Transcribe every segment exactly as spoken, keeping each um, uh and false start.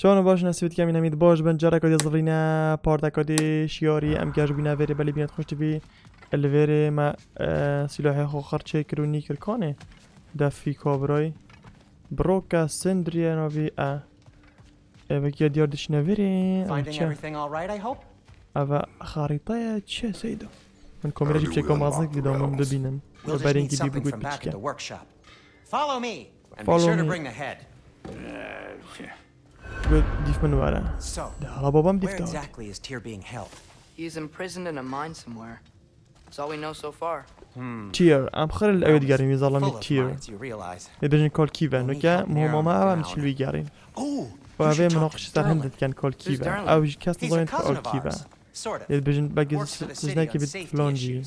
Çawan baş, nasîbet kemîn hemîd baş bin, careka dê zilîne, parteka dê şiyarî, em gej bûne vêrê, belê bînet xweş dibî. Li vêrê me, e, sîlahê xwe xerçê kir û nî kir kanê. Defî kabirayî. Broka Sindriye navî e. E, vekiya diyar dişine vêrê. Ev çi? Everything all right, I hope? Eva xarîtaya çi Seyda? Min kamera jî çeka mezin kidî da min bibînin. We'll just need something from back at the workshop. Follow me. And be sure to bring the head. Got dîf min were. So, de hala babam dîf where da. Exactly is Tyr being held? He is imprisoned in a mine somewhere. That's all we know so far. Tyr, em xir li ew digerin wî zalamî Tyr. Ê bijin kol kîve, nuke muhim ama ew em çil wî gerin. Oh, we vê min naqş ser hin dikin kol kîve. Ew ji kes nizanît kol kîve. Ê bijin belkî sijnekî bit filan jî.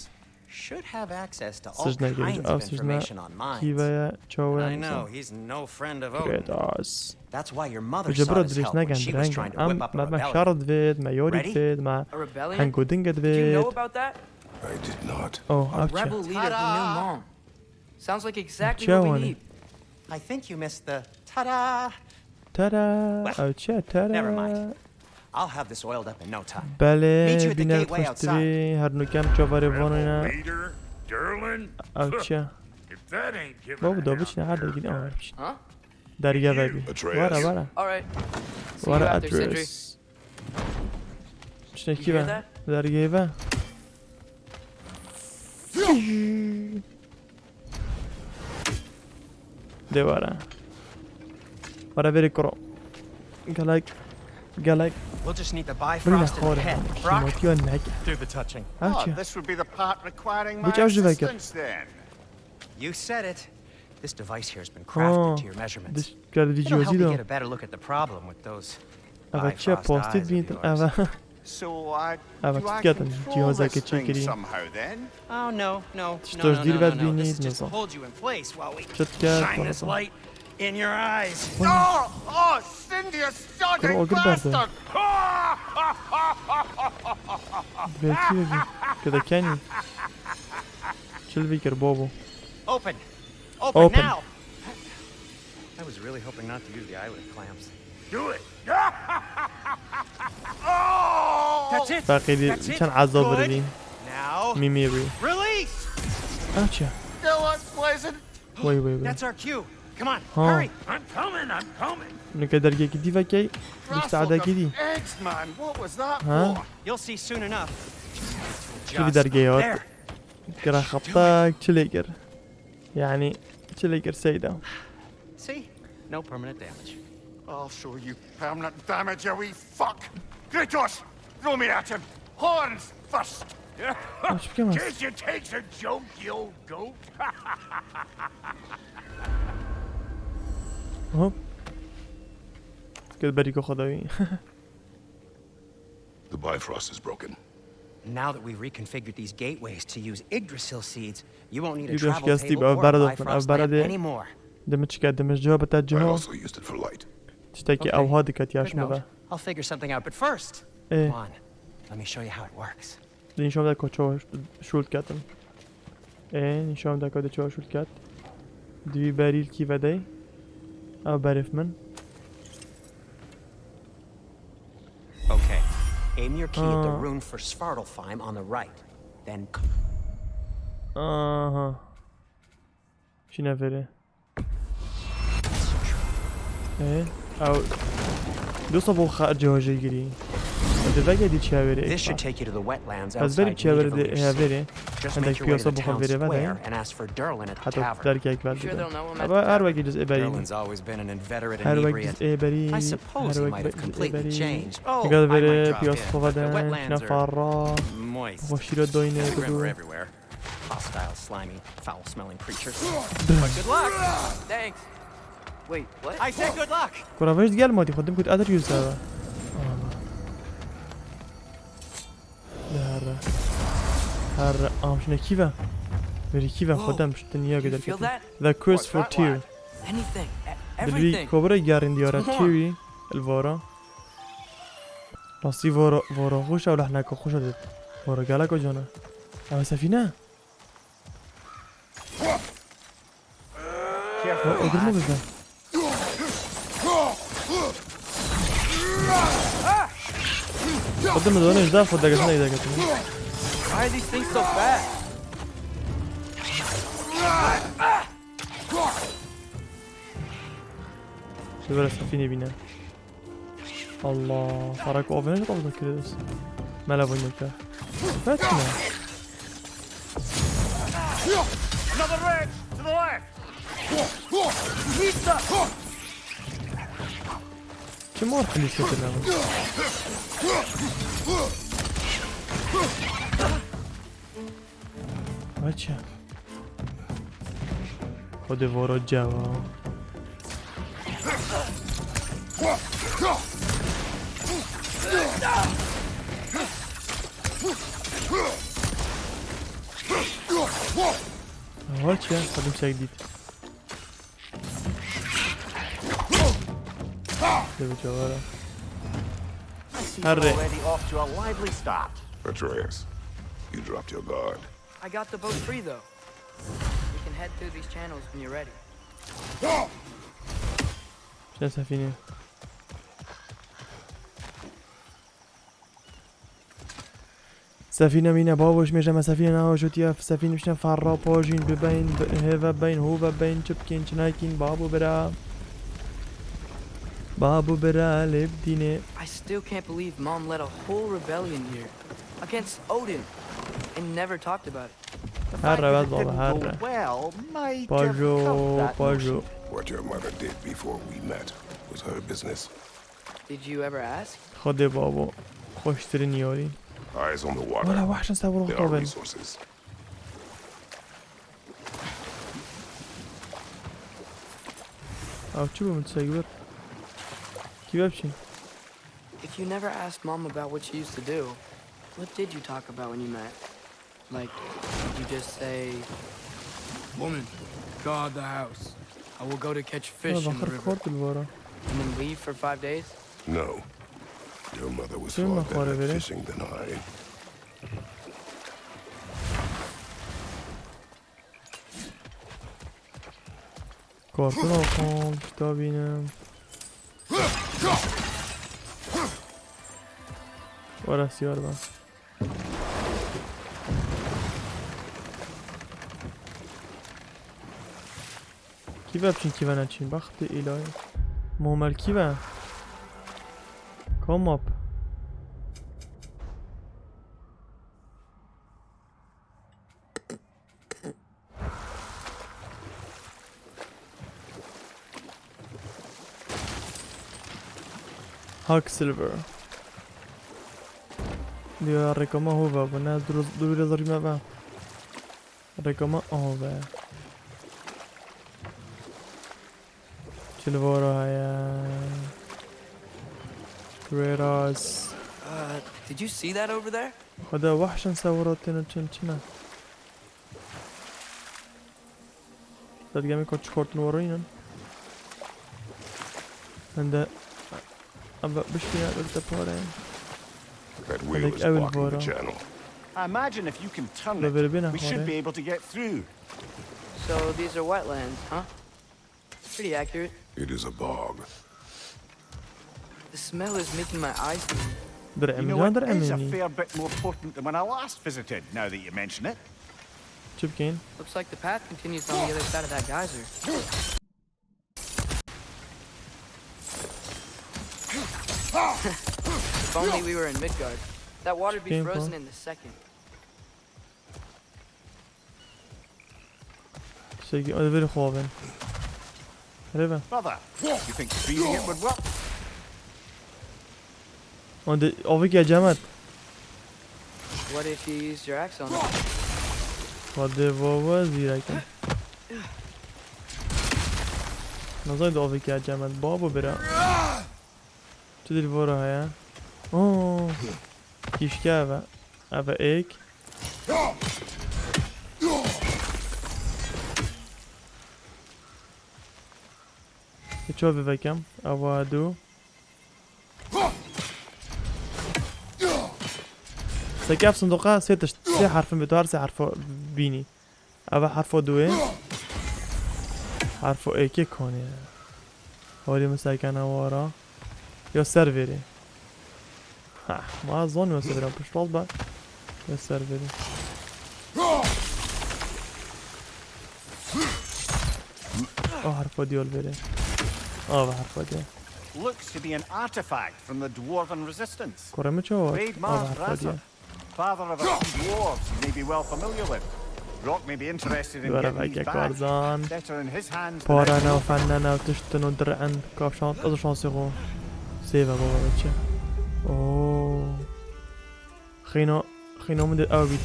Should have access to all kinds of information on mines. Sijnekî bit, ew sijne kîve ye, çawe ye. I know, he's no friend of Odin. Kratos. That's why your mother sought his help when she was trying to whip up a rebellion. Ready? A rebellion? Did you know about that? I did not. Oh, a rebel leader who knew Maulne. Sounds like exactly what we need. I think you missed the ta-da. Ta-da. Well, never mind. I'll have this oiled up in no time. Meet you at the gateway outside. Belê, bîne xweştirî, her nukem çavarê vanê ne. Rebel leader, Durlin? Ew çi ye? If that ain't giving a hand, you're... Huh? Derya vebî. Atreus. Were, were. All right. See you after, Sindri. Were Atreus. Ştê kî ve? Dergeyê ve. Dê were. Were vêrê kuro. Gelek. Gelek. We'll just need the Bifrost and the head. Brock, do the touching. Ev çi ye? This would be the part requiring my assistance then. You said it. This device here has been crafted to your measurements. It'll help you get a better look at the problem with those bifrost eyes of yours. So, uh, do I control this thing somehow then? Oh, no, no, no, no, no, no. This is just to hold you in place while we shine this light in your eyes. Oh, oh, Sindri, you sodding bastard! Open! Open now! I was really hoping not to use the eyelid clamps. Do it! Oh! That's it! That's it! Good. Now, release! Ev çi ye? That was pleasant. Wait, wait, wait. That's our cue. Come on, hurry! I'm coming, I'm coming! Nuke dergekî dî vekey, dişte edekî dî. Eggs, man, what was that for? You'll see soon enough. Çi vî dergeyê hat? Kira xaptak, çi lê kir? Yani, çi lê kir Seyda? See? No permanent damage. I'll show you permanent damage, you wee fuck! Kratos, throw me at him! Horns first! Aç bir kemaz. Guess you take the joke, you old goat. Hop. Gel berî ku xwe dawî. The Bifrost is broken. Now that we've reconfigured these gateways to use Yggdrasil seeds, you won't need a travel table or a Bifrost lamp anymore. Dimiçke, dimij ciha bite ciha. I also used it for light. Tiştekî ewha dike tiya ji min ve. I'll figure something out, but first, come on, let me show you how it works. Di nîşan de ku çawa şûl ketim. Ê, nîşan de ku di çawa şûl ket. Di wî berî li kî vedey. Ew berîv min. Okay. Aim your key at the rune for Svartalfheim on the right. Then... Aha. Şîne vêrê. Ê, ew dosa bo xercê hojê girî. Di vegê dî çi hevêrê. This should take you to the wetlands outside Nidhogard. Ez berî çi hevêrê dê hevêrê. Just make your way to the town square and ask for Durlin at the tavern. Heta dergek ver. You sure they'll know him at the tavern? Ebe her wekî ciz ê berî. Durlin's always been an inveterate inebriate. Her wek ciz ê berî. I suppose he might have completely changed. Oh, I might drop in, but the wetlands are moist. They swim everywhere. Hostile, slimy, foul-smelling creatures. But good luck! Thanks. Wait, what? I said good luck! Kura vêj digel ma dî xwe dim kut edir yüz dava. Herre. Herre. Am şine kî ve? Veri kî ve xwe dem ştin ya gider ketin. The quest for Tyr. Anything. E-, everything. Dilî kobra gerin diyara Tyr. Elvara. Rastî vora, vora xweş ew lehneka xweş e dit. Vora gelek o cana. Ew sefîne? Careful. Ew girme bizden. Xwe dime done ji dar xwe degetin, ey degetin. Why are these things so fast? Ji ber sefînê bîne. Allah, xara ku avê ne ji qavda kiriz. Mela vay neke. Betme. Another ridge to the left. Kim var kulîs getirine bu? Veçe. Xwedê voro cewa. Veçe, xwedim sek dît. Dê bi cewara. I see Hurry. you're already off to a lively start. Atreus, you dropped your guard. I got the boat free though. We can head through these channels when you're ready. Şuna sefîne. Sefîne mîne bavo, ji mêje me sefîne naho jotiya, sefîne bişne ferra pajîn, bibeyn, bi-, hêve beyn, hove beyn, çi bikên, çi nekîn, babo bira. Babo bira, lê bidîne. I still can't believe Mom led a whole rebellion here against Odin and never talked about it. The Her fact evet that it baba, didn't her go re. well might have Pajo, curbed that pajo. Notion. What your mother did before we met was her business. Did you ever ask? Xwedê babo. Xweştirin yarî. Eyes on the Wala water. wahşin ser voro There are xwe resources. Ew çi bû min tiştek bir? Kî ve biçîn? If you never asked Mom about what she used to do, what did you talk about when you met? Like, did you just say, "Woman, guard the house. I will go to catch fish Ya in the baxir river," kort li vara. and then leave for five days? No. Your mother was Suyun far mexware better at bere. fishing than I. Kartın oxum, kitap bînim. Were siyar ben. Kî ve biçîn, kî ve neçîn. Baxtê îlayê. Momel kî ve? Komap. Hawk Silver. Diyor rekama hova bu ne dur dur biraz arayayım ben. Rekama hova. Çil vara ya. Whereas. Uh, did you see that over there? Xweda wahşan sewratên çin çina. Sergemê ka çikortin warînin. Hende aba biştiya bir te pare. That wheel is Ewil blocking the vara. channel. I imagine if you can turn Ve it, veribêne we should xware. Be able to get through. So these are wetlands, huh? Pretty accurate. It is a bog. The smell is making my eyes bleed. Dir You know, emînan it dir is a emînî. Fair bit more potent than when I last visited, now that you mention it. Çi bikên? Looks like the path continues on the other side of that geyser. If only we were in Midgard. That water'd be Game frozen plan. In the second. Sevgi, hadi verin xwavin. Hele ben. Brother, you think freezing it would work? Hadi avik ya cemat. What if you used your axe on it? Hadi baba zîrekim. Nazay da avik ya cemat. Babo bira. Çi dil vora haya? Oo. Kişke eve. Eve ek. Ço bivekem. Ava du. Seke ev sindoqa sê tişt, sê herfin bi tu her sê herfo bînî. Eva herfo duê. Herfo êkê konê. Holî min sekene wara. Ya ser vêrê. Ha, ma zon wese bira piştol be. Ve ser veri. O harfa diyor veri. Ava harfa diyor. Looks to be an artifact from the Dwarven Resistance. Koreme çawa? Raid Ava Master harfa diyor. Rassam, father of a few dwarves you may be well familiar with. Rock may be interested in Were getting these veke back. Karzan. Better in his hands than Para out ne, yours. Fenne ne, tiştin û dir'in. Kav şans, ez şansê xo. Sêve baba veçe. Oo. Xîno, xîno min de ew bît.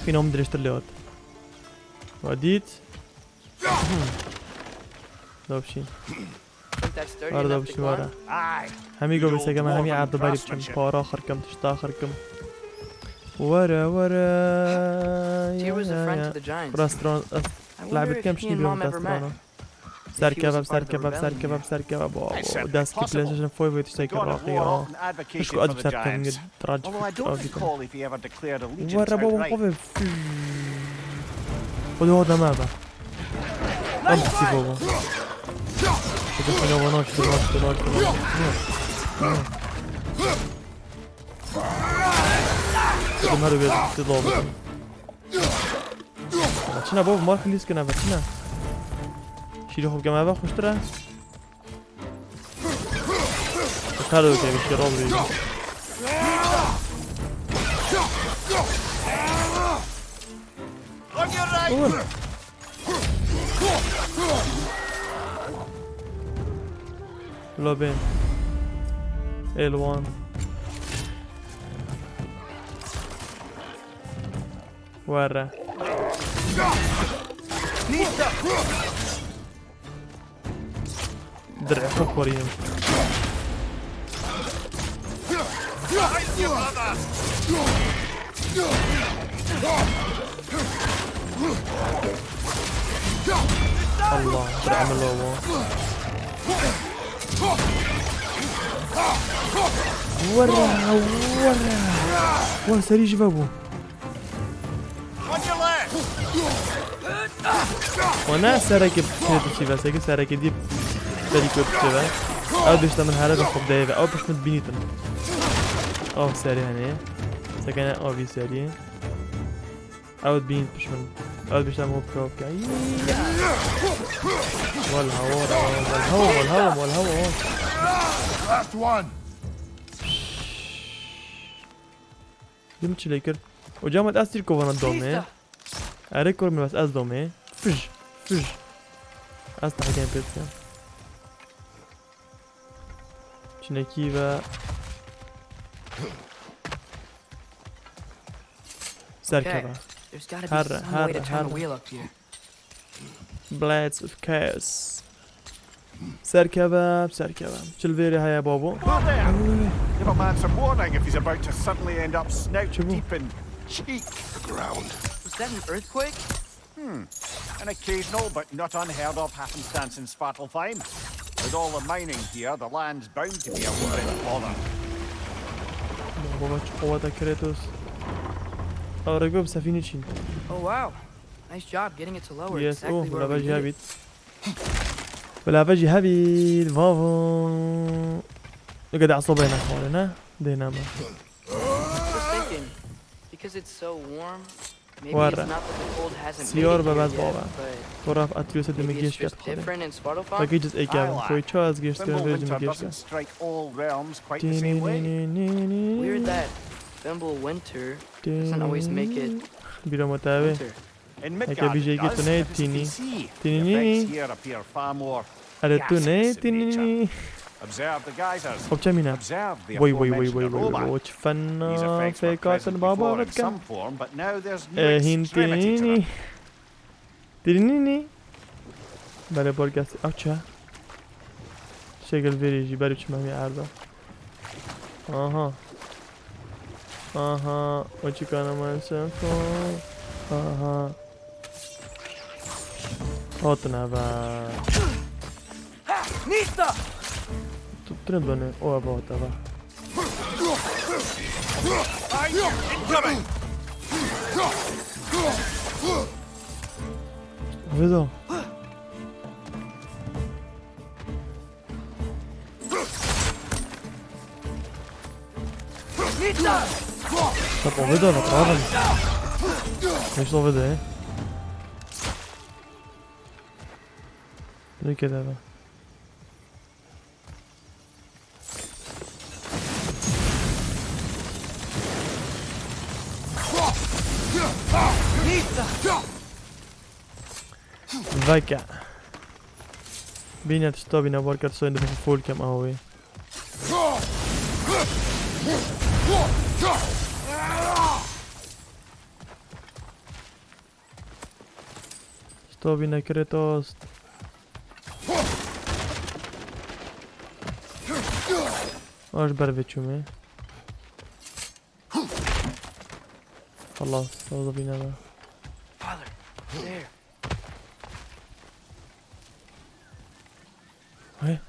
Xîno min dirêjtir lê hat. We dît. Dawşî. Think that's sturdy Ara enough to dawşî climb? Wara. Aye. Hemî go biseke me hemî erdi berî biçim. Para xirkim, tişta xirkim. Were, were. Tyr was a friend to the Giants. Restaurant, I wonder if he and Mom ever met. Serkeve, serkeve, serkeve, serkeve. Wow, wow. Dest ki PlayStation four ve tiştek raqî ya. Pişko ez serkeve. Although I don't recall if he ever declared allegiance outright. Were baba, baba. Hadi hadi me be. Em kisi baba. Şaka fena bana açtı, açtı, açtı. Şaka mero bir açtı da oldu. Çina baba, mar xilîs kine be, çina. Şîrê xwe bikeme eve xweştir e. Her de bikeme, şîrê bikeme. Vur. Lobin. Elwan. Were. Dirê xwe korînim. Allah, dirê min lo bû. Were, were. Wan serî ji ve bû. Wana sereke pê dişî ve, seke sereke dî berî ku dişê ve. Ew dişte min here ve xwe dayê ve. Ew pişt min bînîtin. Ew serî hene. Sekene ew vî serî. Ew bîn pişt min. Ew dişte min hopke hopke. Wal hawa, wal hawa, wal hawa, wal hawa. Last one. Dim çi lê kir? Hocam, ez tîr kovana domê. Erê kor min bes ez domê. Fij, fij. Ez tehken pê dikim. Çinekî ve serkeve. Her, her, her. Blades of Chaos. Serkeve, serkeve. Çil vêrê heye babo. Give a man some warning if he's about to suddenly end up snout deep in cheek. Was that an earthquake? Hmm. An occasional but not unheard of happenstance in Svartalfheim. With all the mining here, the land's bound to be a little bit bothered. Baba, çi qoweta Kratos. Ew rêk be bi sefînê çîn. Oh wow. Nice job getting it to lower. Yes, exactly oh, where we needed it. Bila ve jî hevî, vavo. Nuke de esobê nexware, ne? Dê nema. I was thinking, because it's so warm, maybe it's not that the cold hasn't made it here yet, but maybe it's just different in Svartalfheim? Wekî ciz êkevin. Koy ça ez gêştirin vê jî min gêşte. Weird that Fimbulwinter doesn't always make it winter. Bîra me te wê. Heke bîjekî tu neyê tînî. Tînî nînî. Erê tu neyê tînî nînî. Xop çemîne. Vay vay vay vay vay vay. Çi fena fêkatin baba vetkî. E, hîn tînî nînî. Tînî nînî. Belê bor gestî. Ew çi? Şekil vêrî jî berî çime wî erda. Aha. Aha. O çi kana man şefo. Aha. Hatine be. Nîşta! Tu trin done. O ebe hate be. Vêdo. Sap ove da bak abi. Beş ove de. Ne kadar? Veke. Bîne tişta bîne bar ket soyên dibin full kem awê. Tişta bîne Kratos. Aş ber vê çûmê. Xelas, ew da bîne be. Father, there. Hey.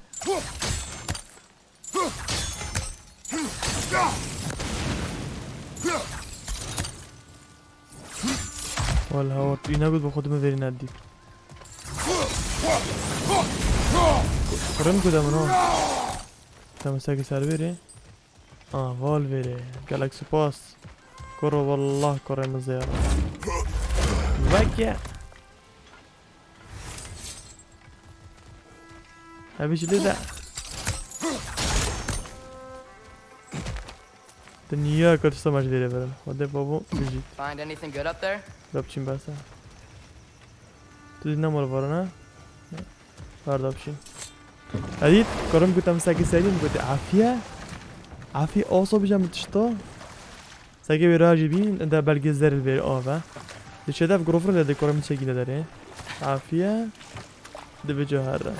Wala hawar, tu îna got bi xwe dime verî nedî. Kurim ku demin o. Te min sekî ser verê. Aa, val verê. Gelek spas. Kuro, wallah kurê min zêr. Veke. Hevî jî lê de. Dinya kotisa me ji lê de verin. Xwedê babo bijît. Find anything good up there? Da biçîm berse. Tu dî nema li varana? Ver da biçîm. Edît, kurim gote min sekî serî min gotê, Afiye? Afiye, oso bije min tişto? Seke wê rajî bîn, inde belgê zeril vêr ave. Di çedev grofre de dekorim çekî de derê. Afiye. Dibe cahar re.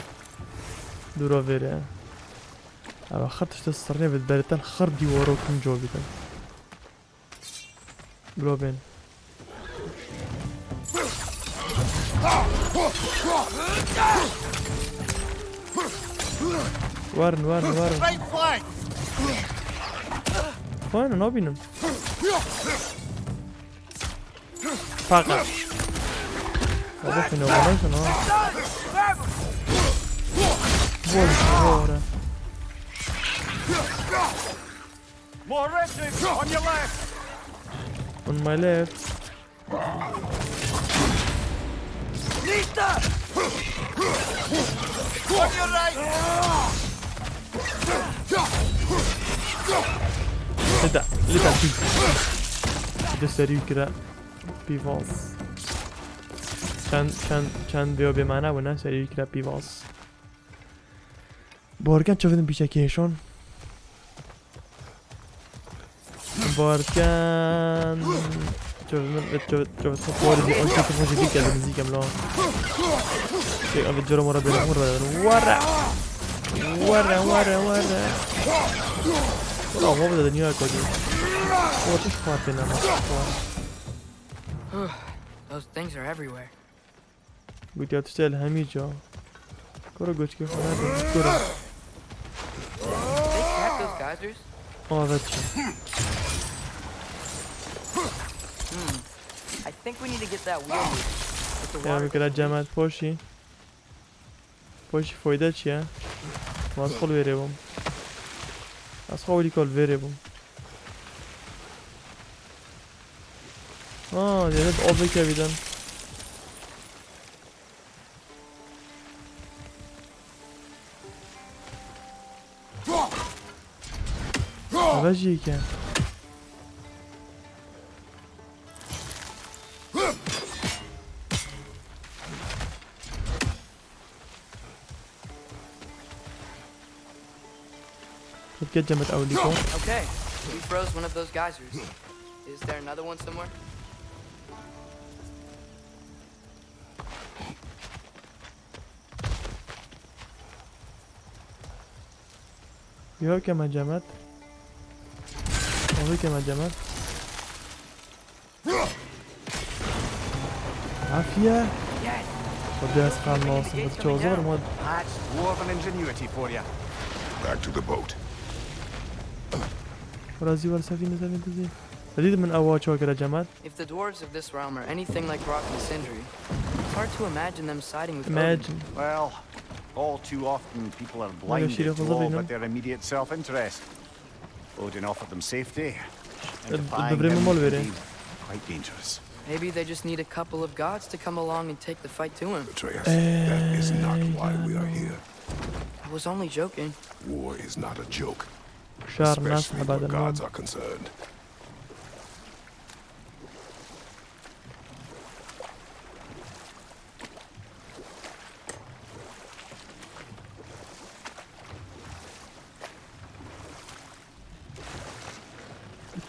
Dûra vêre. Ava xir tişte sirnê ve beriten xir dîwaro kin co bîtin. Bro bên. Werin, werin, werin. Straight flank. Werin, nabînim. Fakat. Hadi şunu, bana şunu. Bol, bol. More Reds on your left. On my left. Nita! On your right! Lida, lida, pî. De serî kira. Pîvaz. Çend, çend, çend vêyo bêmane bûne, serî kira pîvaz. Borgen çavêtin pîçekê hêşon. Borgen. Çavêtin, çavêtin, çavêtin, xwarê dî, o çavêtin xwe jî dî kerdin, nizîk em lo. Şey, abi, coro mora bêne, mora bêne. Wara! Wara, wara, wara! Wara, hov da dünya koydu. O çiş xwar pêne, xwar. Those things are everywhere. Gotiya tiştê li hemî ca. Kuro goçkê xwe nebe. Kuro. They cap those geysers? Ava çi? Hmm. I think we need to get that wheel moving. With the Ya water bikira cemaat poşî. Poşî foyda çi ya? Ma ez xwe li vêrê bûm. Ez xwe wî kol vêrê bûm. Aa, devlet o bike bidin. Eve jî yeke. Let's get Cemet Awliko. Okay, we froze one of those geysers. Is there another one somewhere? Yok ama Cemet. Yok ama Cemet. Afiye. Yes. Xwedê ez qan nasim, ez çawa zor mod. That's dwarven ingenuity for you. Back to the boat. Wara zî wara sefîne, sefîne dizî. Edî min ewa çawa kira Cemal. If the dwarves of this realm are anything like Brok and Sindri, it's hard to imagine them siding with Odin. Imagine. Well, all too often people are blinded to all but their immediate self-interest. Odin offered them safety. And defying them would be quite dangerous. Maybe they just need a couple of gods to come along and take the fight to him. Atreus, that is not why we are here. I was only joking. War is not a joke, especially where gods are concerned.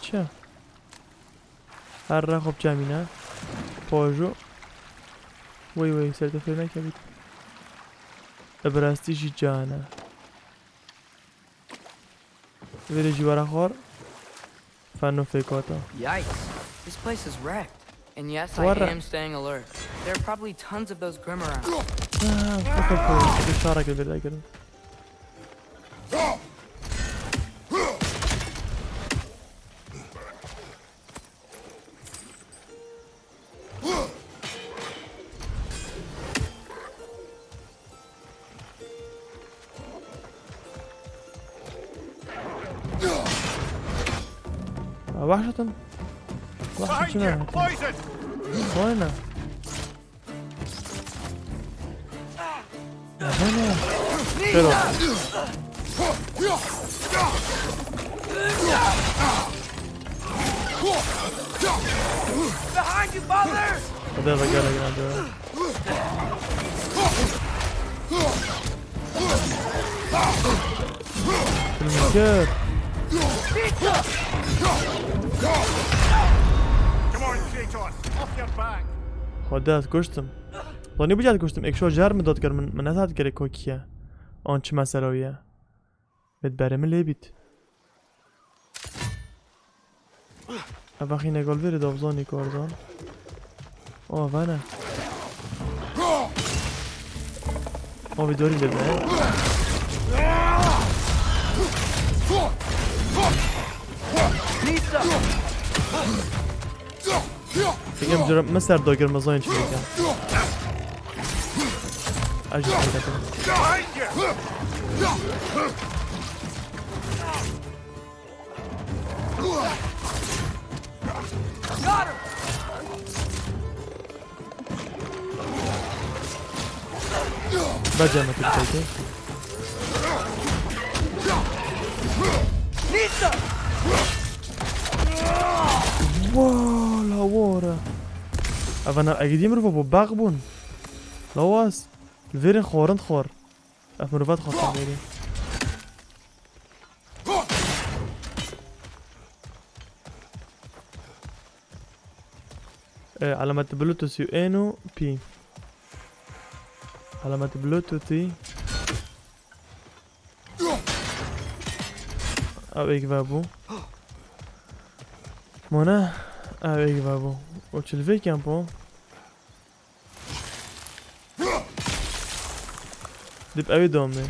Çi? Her re xwe biçemîne. Pojo. Wey wey, ser te fêr nekebît. Bi rastî jî can e. Vêrê jî were xwar. Feno fêkata. Yikes. This place is wrecked. And yes, I am staying alert. There are probably tons of those Grimm around. Ah, fuck, fuck, fuck. Şareke vêrê kirin. Wahşetim. Wahşetim. Poison! Aynen. Xêr ol. Behind you, father! Xwedê ve gelek nade. Filmkir. Come on, Kratos, off your back. Xwedê ez kuştim. Zanî bû ez kuştim. Êk şo jar min dot kir, min, min nezanî gerek ko kî ye. An çi mesela ye. Vê berê min lê bît. Ev axîne gol verê davzanî kardan. O, vana. O, vî dorî lê be. Fikrê min cira min ser dagir, min zanî çi bike. Ez jî xeyrek im. Bence me tu bike. Wow, lawara. Evana egidî mirova bû, beq bûn. Lawas. Li vêrên xwarin xwar. Ev mirova dixwastin vêrê. E, alamet Bluetooth û ên û pî. Alamet Bluetooth. Ew êk vebû. Mane, ew êk vebû. O çilvê kempo. Dip ew ê domê.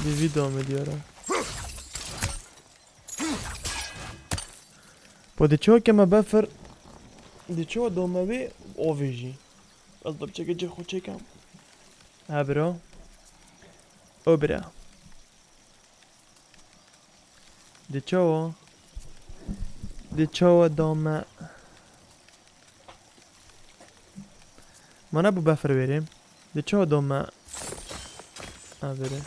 Dip vî domê diyara. Po de ço keme befir. De ço dome wê ovê jî. Ez dopçeke cê xwe çêkem. Ha bira. O bira. Di çawa? Di çawa dame? Mana bu befir verê. Di çawa dame? Ha, verê.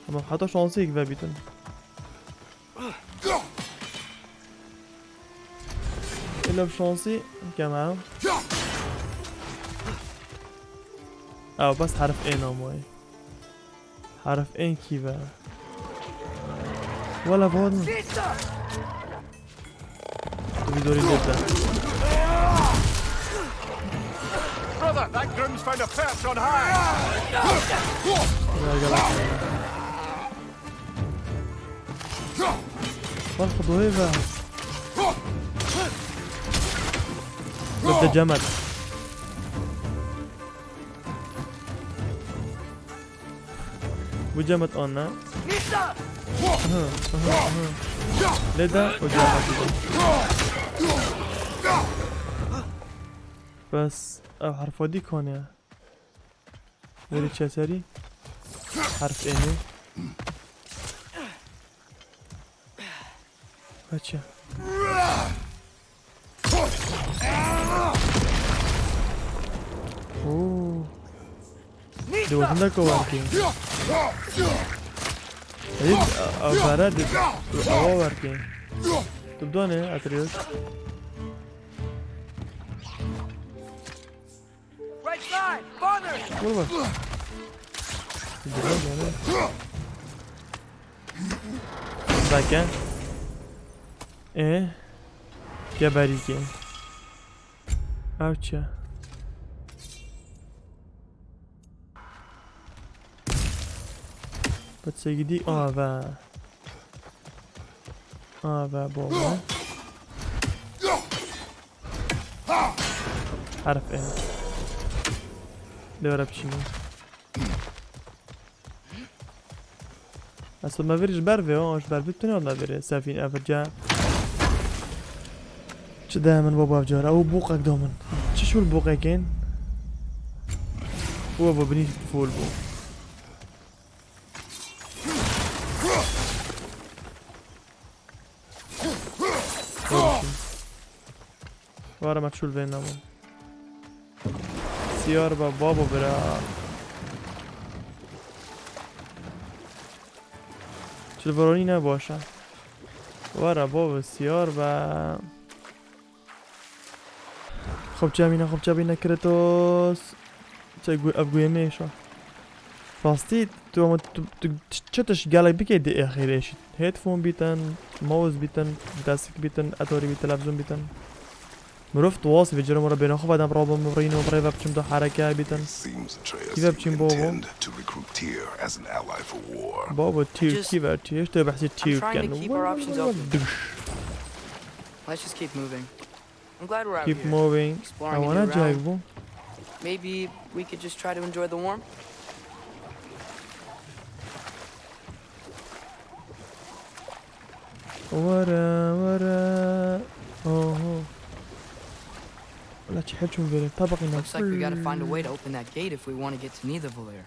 Tamam, heta şansê yek vebîtin. Îlo bi şansî keme. Ew bes herf ên amaye. Herf ên kî ve? Wela vadin. Vîdorî lê bide. Brother, that Grimm's found a perch on high. Gel, gel, gel. Bak, Xwedayê ve. Bide cemet. Bu cemet anne. Aha, aha, aha. Lê de o cemet. Bes ev herfa dî kan e. Verî çeserî. Herf ênê. Kaçı? Oo. Di wextinde ku werkê. Ey, a, a, vere di, awa werkê. Tu bidane, Atreus. Right side, father! Vur bak. Biraz yani. Sakin. E? Geberiyken. Ev çi? Bitsegidî ave. Ave bol. Herf e. Lê were biçîne. Aslında me vir ji ber vê, o ji ber vê tune me vir sefîn ev ca. Çi de min baba car, ew boqek da min. Çi şûl boqekên? Û ev binî fol bû. Wara me çûl vê nema. Siyar be babo bira. Çilveronî ne baş e. Wara babo siyar be. Xopçe mîne, xopçe bîne Kratos. Çe gu-, ev guye mêşa. Rastî, tu ama tu, tu ç-, çi tişt gelek bikê di êxîrê jî. Headphone bîtin, mouse bîtin, desk bîtin, etorî bî, televizyon bîtin. Mirov tu wasî vê cira mora bêna xwe vedem rabim rîn û rê ve biçim da hereke bîtin. Seems Atreus Kî ve biçim didn't babo? intend to recruit Tyr as an ally for war. Babo Tyr Just, kî ve Tyr? Hêşta behsê I'm Tyr trying to ken. keep our options open. Dış. Let's just keep moving. I'm glad we're out Keep here. moving. Exploring a Ewana new cayek realm. bû. Maybe we could just try to enjoy the warmth. Were, were. Oho. Wala çi hep çûn vêrê. Tabaqî Looks like we gotta find a way to open that gate if we want to get to Nidavellir.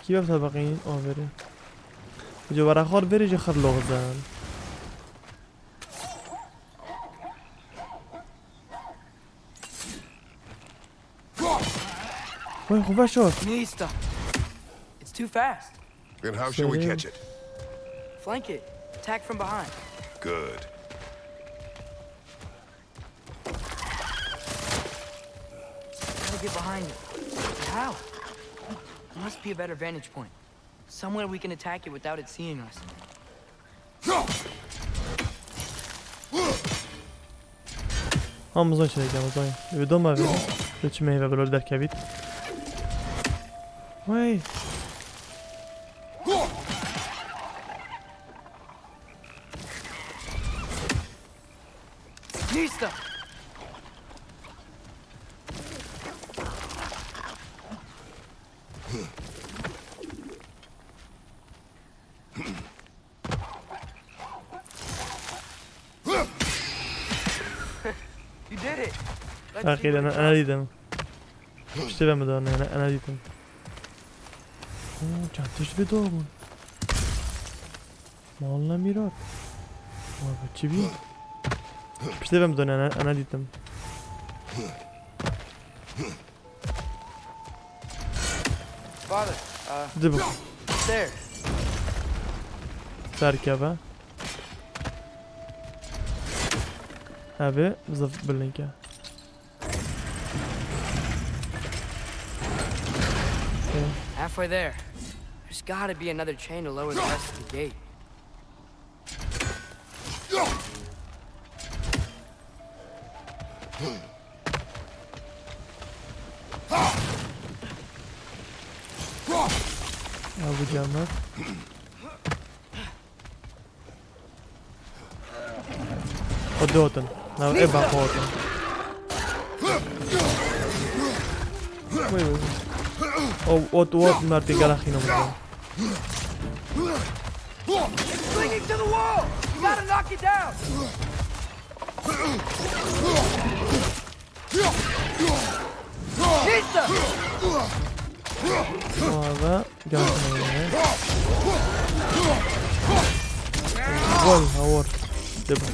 Kî wexta baqîn averê? Ji were xor verê ji xir loxzan. Wê xwe veşo. Nista. It's too fast. Then how shall we Selim. catch it? Flank it. Attack from behind. Good. Gotta get behind it. But how? There must be a better vantage point. Somewhere we can attack it without it seeing us. Ha, mizan şey ya, mizan. Bir dön abi. Geçmeyi ve böyle derkebit. Vay. Nista! You did it! Let's see Akî what de it's ana dîtim. Piştî ve mi dane, ana, ana dîtim. Oo, çend tişt vê da bûn. Malna mîrat. Wa bi çi bî? Piştê ve mi dane, ana, ana dîtim. Father, uh, Dibu. There. Serkeve. Hevê zaf bilinke. Halfway there. There's gotta be another chain to lower the rest of the gate. Ya bu canlar. Xwe dotin. Na, e, ben xwe dotin. Wait, wait, wait. Oh, what, what, Martin, gala xîno min. It's clinging to the wall! You gotta knock it down! Ava geldi. Gol, hawar. Deba.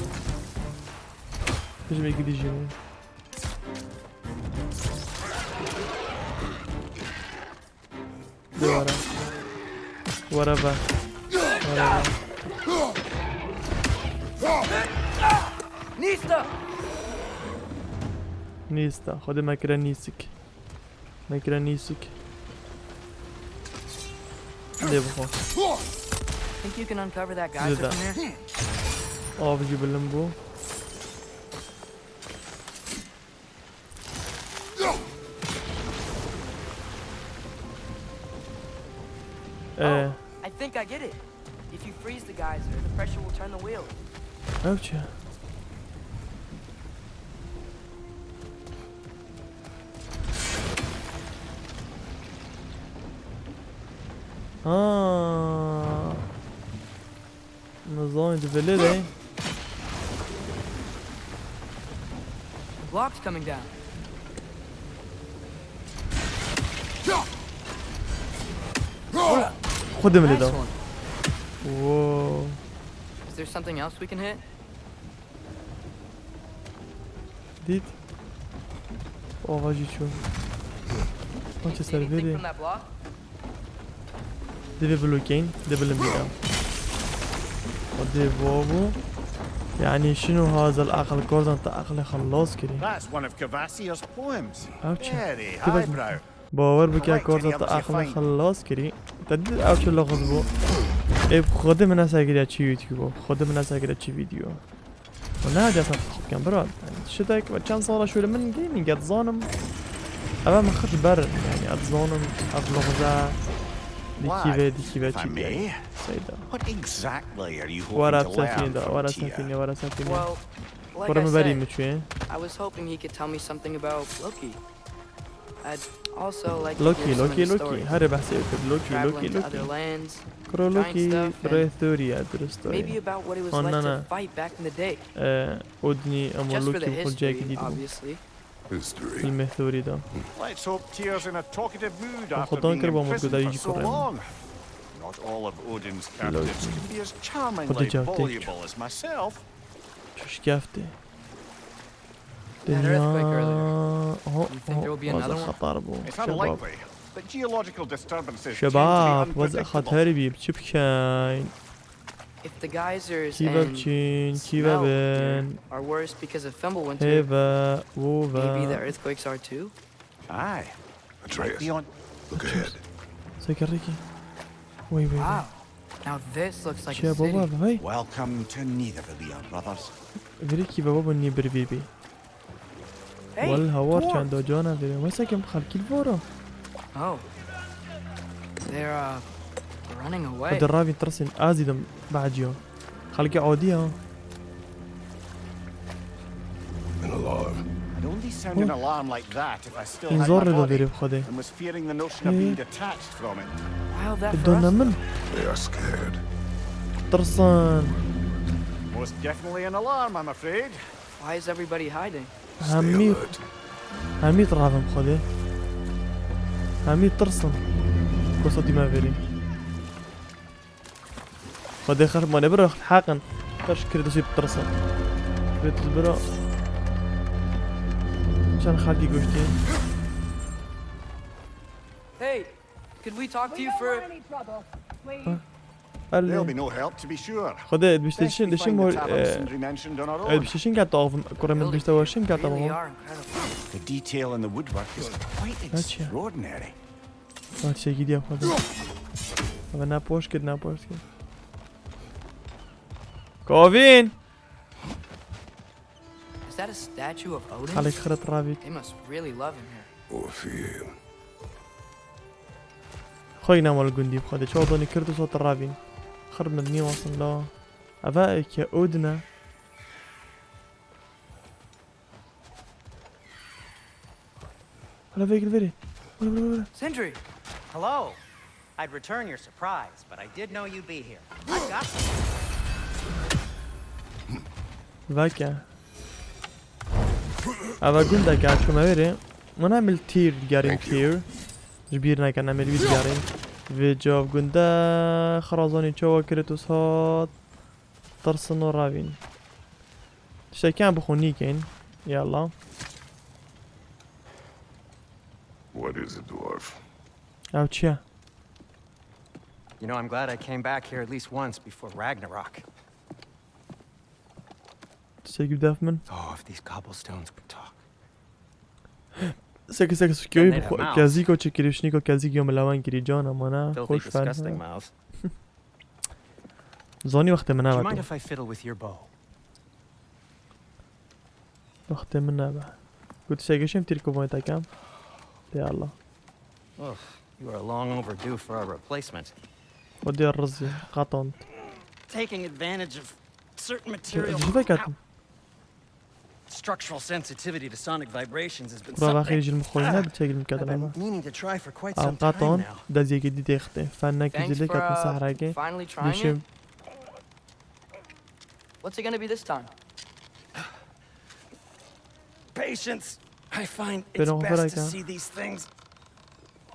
Hücum iki dijini. Duvara. Whatever. Whatever. Nîsta! Nîsta. Xwedê me kire nîsik. Me kire nîsik. Lê bixwe. Think you can uncover that geyser from here? Av jî bilind bû. Eh. Oh, I think I get it. If you freeze the geyser, the pressure will turn the wheel. Ew çi? Ha. Nizam, di vê lê de. Blocks coming down. Xwedê min lê da. Nice one. Wow. Is there something else we can hit? Dît. Ava jî çû. Maçê ser vê rê. Divê bilokên, dê bilim bîra. Xwedê bavû. Yani şinu hazel aqil korzan te aqilê xelas kirî. That's one of Kvasir's poems. Ew çi? Very highbrow. Bawer bike korza te aqilê xelas kirî. Te dî ew çi loxuz bû. Ê xwedê min nese kiriya çi YouTube. Xwedê min nese kiriya çi video. Û ne hadiya sen fikir bikin, bira. Yani, şitek ve çend sala şöyle min gaming et zanim. Eve min xit ber, yani, et zanim, et loxuza. Dikî ve, dikî ve çi bîye. Seyda. What exactly are you hoping to learn from Tia? Wara sefîne, wara sefîne. Well, like I said, I was hoping he could tell me something about Loki. Loki, Loki, Loki. Herê behsê kir. Loki, Loki, Loki. Kuro Loki, birê Thorî ye, dirust e. Maybe about what it was like to fight back in the day. Eh, Odinî ema Loki bi xwe cihekî dî dibû. Filmê Thorî de. Let's hope Tyr's in a talkative mood after being imprisoned for so long. Not all of Odin's captives can be as charmingly voluble as myself. Çi şikeftê. Dinya. Oho, oho, waza xetar bû. Şebab. Şebab, waza xeter bî, çi bikeyn? Kî ve biçin, kî ve bin? Hê ve, wo ve. Aye. Atreus, look ahead. Sekerrekî. Wey, wey, wey. Wow. Now this looks like a city. Çiye baba, vay. Welcome to Nidavellir, brothers. Virî kî baba, bu nî bir vî bî. Hey, dwarf. Wel hawar çend cana vire. Wesa kem xelkî li vora. Oh. They're, uh, running away. Xwedê ravî tirsîn, ez dîtim beheciya. Xelkê adî ya. An alarm. I'd only sound an alarm like that if I still had my body and was fearing the notion of being detached from it. Wild that for us, though. Done min. They are scared. Tirsin. Most definitely an alarm, I'm afraid. Why is everybody hiding? Hemî, hemî tirsin Xwedê. Hemî tirsin. Kosa dîme verî. Xwedê xerb mane bira heqin. Xerş Kratosî bitirsin. Kratos bira. Çend xelkî goştî. Hey, could we talk to you for... We don't want any trouble, please. There'll be no help, to be sure. Xwedê, dibişte çin, dişim mor, e, dibişte çin kete avim, kurê min dibişte war çin kete avim. Really are incredible. The detail in the woodwork is quite extraordinary. Her şey gidiyor Xwedê. Ama ne poş kir, ne poş kir. Kovin! Is that a statue of Odin? Xelek xret ravît. They must really love him here. Orfîn. Xweyna mal gundî bi Xwedê. Çawa donî Kratos hat ravîn. Xir min nî wasin la. Eve eke Odin e. Hala vegil verê. Hala, hala, hala. Sindri! Hello. I'd return your surprise, but I did know you'd be here. I've got some. Vake. Eva gundeke, çûme wêrê. Min em li Tyr digerîn, Tyr. Ji bîr neke, em ê li wî digerîn. Vê cav gunde xrazanî çawa Kratos hat. Tirsin û revîn. Tiştekî em bi xwe nîkên. Yalla. What is a dwarf? Ew çi ye? You know, I'm glad I came back here at least once before Ragnarok. Tiştekî bidef min. Oh, if these cobblestones would talk. Seke seke sukiyoyî bi xwe kezîko çekirî şnîko kezîk yo milawan kirî cana mana. Xweş fen. Zonî wextê min nebe. Wextê min nebe. Got tiştekî şim tîr kovayê tekem. Ya Allah. Ugh, you are long overdue for a replacement. O diye rizî, qatand. Taking advantage of certain materials. Ji vê ketin. Structural sensitivity to sonic vibrations has been Kura something vexêrî ji min xwîne bi çeklim I've kedin been ama. meaning to try for quite Ew some time qaton now. deziyekê dî têxtê. Fennekî Thanks zêde for ketin uh, sehrekê. Finally trying Dişim. It. What's it gonna be this time? Patience. I find it's Pero best to Veronica. See these things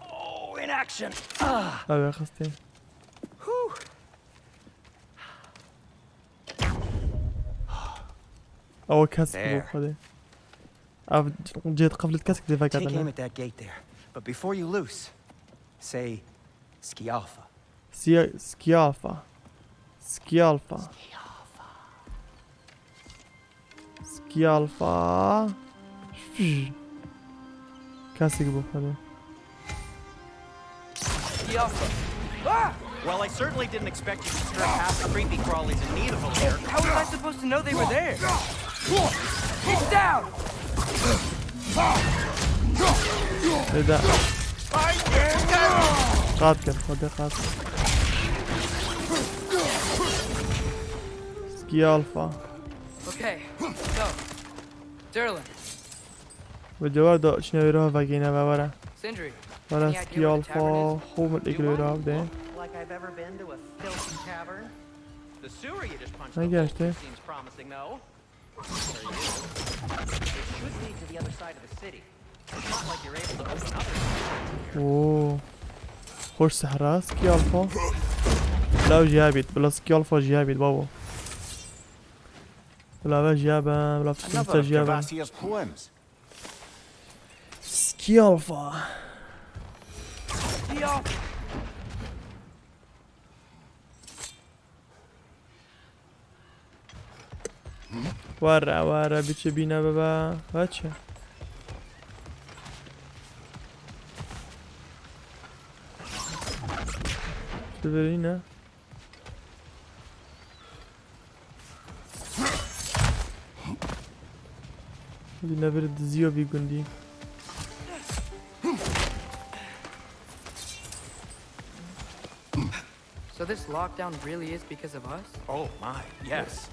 oh in action. Ah. Ew ê xistê. Whew. Ew kesk bû There. Xwedê. Ev cêd qeflet kesk dê Take aim veketine. At that gate there, but before you loose, say Skialfa. Siya Skialfa. Skialfa. Skialfa. Fij. Kesik bû Xwedê. Skialfa. Ah! Well, I certainly didn't expect you to skirt past the creepy crawlies in need of a lair. How was I supposed to know they were there? Get down! Lê de. Qat kir, Xwedê qat. Skialfa. Okay, so, Durlin, Ve cewar da çine wêra vegêne ve were. Sindri, Were any idea where the Skialfa tavern is? Xwe min êkil wêra bide. Like I've ever been to a filthy tavern. The sewer you just punched Ne a hole geçti? through seems promising, though. There you go. It should lead to the other side of the city. It's not like you're able to open others. Oo. Hoş sehra Skialfa. Bila jiya bit, bila Skialfa jiya bit babo. Bila ve jiya be, bila Another fısınca of jiya be. Kvasir's poems. Skialfa. Were were biçe bîne bibe. Veçe. Divirîne. Vî nevir diziyo vî gundî. So this lockdown really is because of us? Oh my, yes.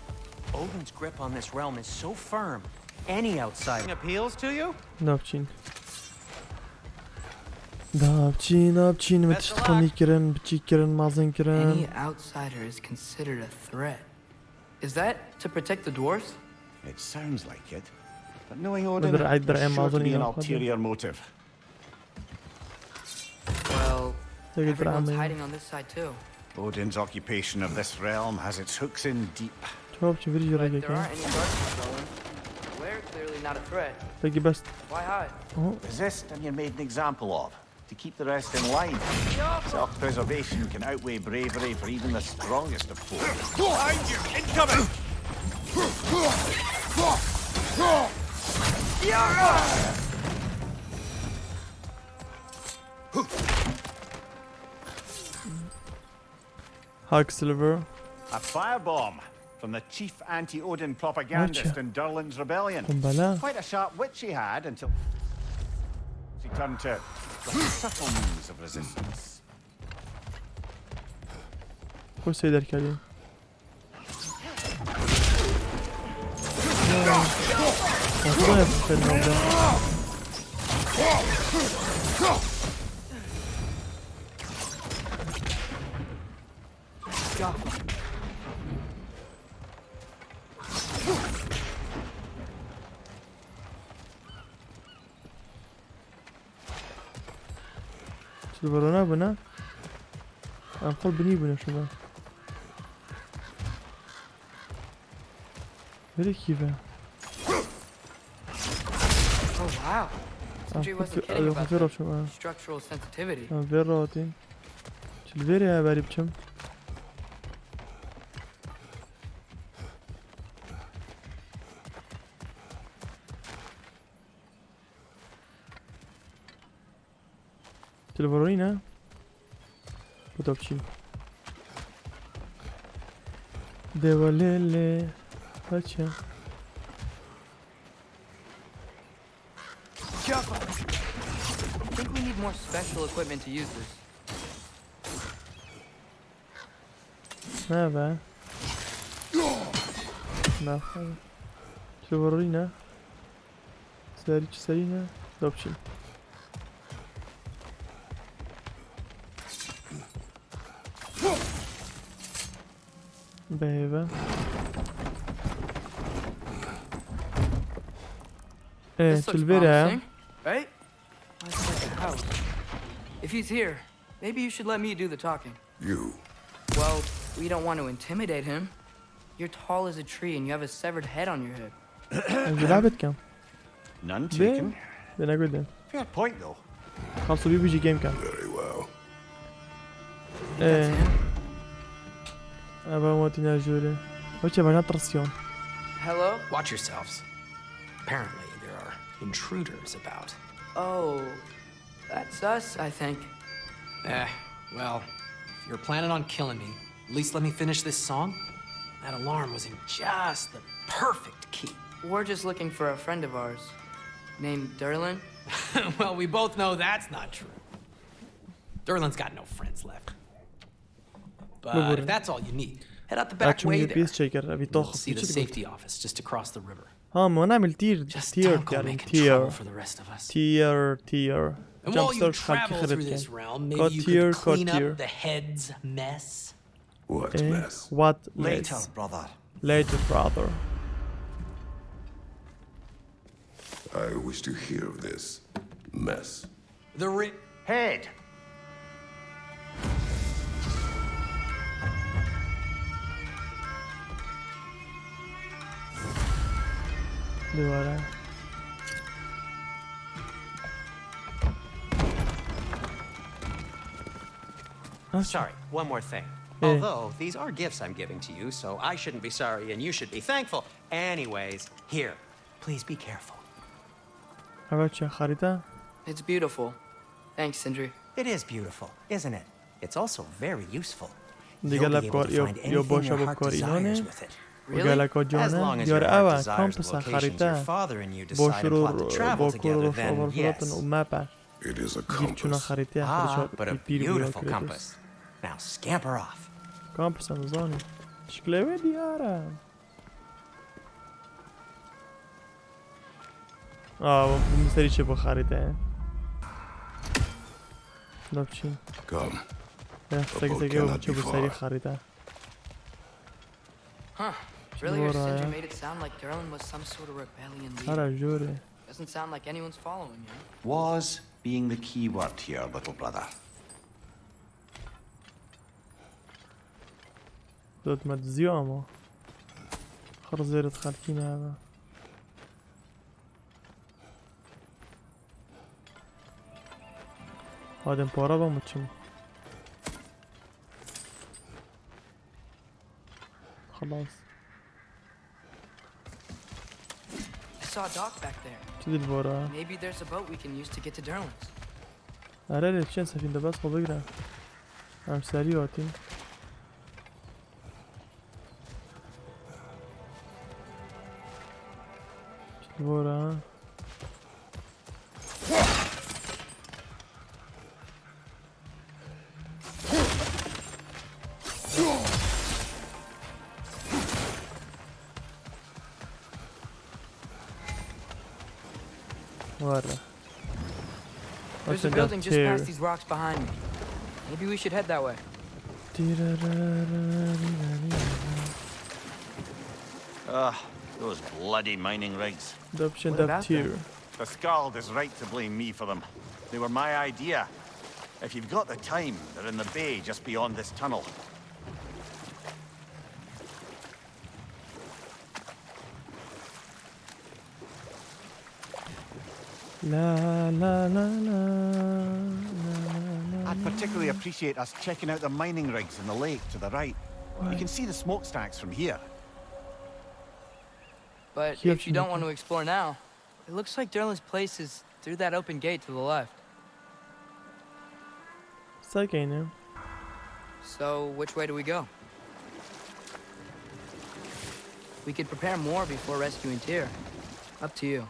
Odin's grip on this realm is so firm. Any outsider appeals to you? Navçîn. Navçîn, navçîn, min tişt xwinî kirin, biçî kirin, mazin kirin. Any outsider is considered a threat. Is that to protect the dwarves? It sounds like it. But knowing Nadir Odin, Aydar there's sure to be an Amazon ulterior motive. Well, Teke everyone's drama. Hiding on this side too. Odin's occupation of this realm has its hooks in deep. Tuhaf çi virî But jira there aren't keke. Any guards patrolling. We're clearly not a threat. Peki bes. Why hide? Aha. Resist and you're made an example of. To keep the rest in line. Self-preservation can outweigh bravery for even the strongest of foes. Behind you! Incoming! Hag Silver. A firebomb from the chief anti-Odin propagandist Gotcha. In Durlin's rebellion. Kumbala. Quite a sharp witch he had until he turned to subtle means of resistance. Xwe sê derkevî. Nasıl yaptı senin orada? Li vir nebûne. Em xwe binî bûne şuna. Verê kî ve? Oh, wow. Sindri wasn't kidding about the structural sensitivity. Em vê rahatîn. Çi li vêrê ye berî biçim? Telefonî ne? Bu da biçîn. Devalele. Kaça? I think we need more special equipment to use this. Ne be? Ne? Çi vurî ne? Serî çi serî ne? Dopçin. Behêve. Ee, This looks çilvêre. Promising, right? Why is it like a house? If he's here, maybe you should let me do the talking. You. Well, we don't want to intimidate him. You're tall as a tree and you have a severed head on your head. Em jî lehbet kem. None Bê, taken. Bê negudin. Fair point, though. Xelso bî bijî game kem. Very well. That's him. Eva Martina Jure. Oke, bana tirsiyon. Hello? Watch yourselves. Apparently, there are intruders about. Oh, that's us, I think. Eh, well, if you're planning on killing me, at least let me finish this song. That alarm was in just the perfect key. We're just looking for a friend of ours named Durlin. Well, we both know that's not true. Durlin's got no friends left. But if that's all you need, head out the back way there. You'll see the safety office just across the river. Ha, ma nemil tîr, tîr, yani tîr. Tîr, tîr. Jumpstart xelkî xirêt ken. Ka tîr, ka tîr. What mess? What mess? Later, brother. Later, brother. I wish to hear of this mess. The ri- Head! Duvara. Sorry, one more thing. Although these are gifts I'm giving to you, so I shouldn't be sorry and you should be thankful. Anyways, here, please be careful. Eva çi xarîte? It's beautiful. Thanks, Sindri. It is beautiful, isn't it? It's also very useful. You'll be able to find anything your heart desires with it. Really? As long as your heart desires the locations your father and you decide and plot to travel together, then yes. It is a compass. Ah, but a beautiful compass. Now scamper off. Kampis em zanî. Şikilê wê diyar e. Aa, bu, bu serî çi bu xarîte? Dopçî. Come. Ya, sek sek bu çi bu serî xarîte. Huh. Really, your Sindri made it sound like Durlin was some sort of rebellion leader. Hara jore. Doesn't sound like anyone's following him. Was being the key word here, little brother. Dot me diziyo ama. Xir zêret xelkî nebe. Hadem para ba mı çim? Xelas. I saw a dock back there. Çi dil bora? Maybe there's a boat we can use to get to Durlin's. Erê, erê, çend sefînde bes xwe bigire. Em serî hatîn. Çi dil bora? Were. There's a building just past these rocks behind me. Maybe we should head that way. Ah, those bloody mining rigs. What about them? The Skald is right to blame me for them. They were my idea. If you've got the time, they're in the bay just beyond this tunnel. La la la la. I'd particularly appreciate us checking out the mining rigs in the lake to the right. You can see the smokestacks from here. But if you don't want to explore now, it looks like Durlin's place is through that open gate to the left. Sekeyne. So, which way do we go? We could prepare more before rescuing Tyr. Up to you.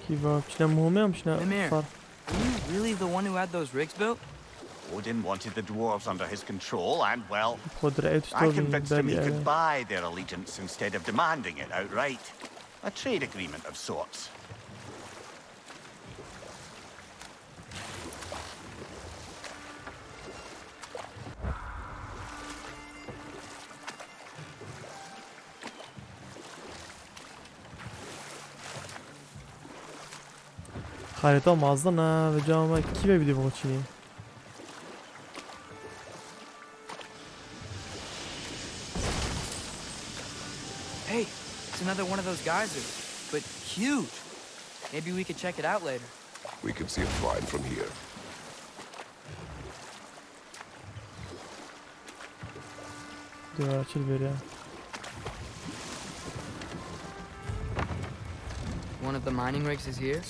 Kî va, biçine muhûmê em biçine Emir. Far. Are you really the one who had those rigs built? Odin wanted the dwarves under his control, and, well, Xwe direyê I tiştovî convinced him berî he eve. Could buy their allegiance instead of demanding it outright. A trade agreement of sorts. Xarîta mezin e, vêca me kî ve vîdeo biçînî? Hey, it's another one of those geysers, but huge. Maybe we could check it out later. We can see it fine from here. Dua çil vêrî. One of the mining rigs is here.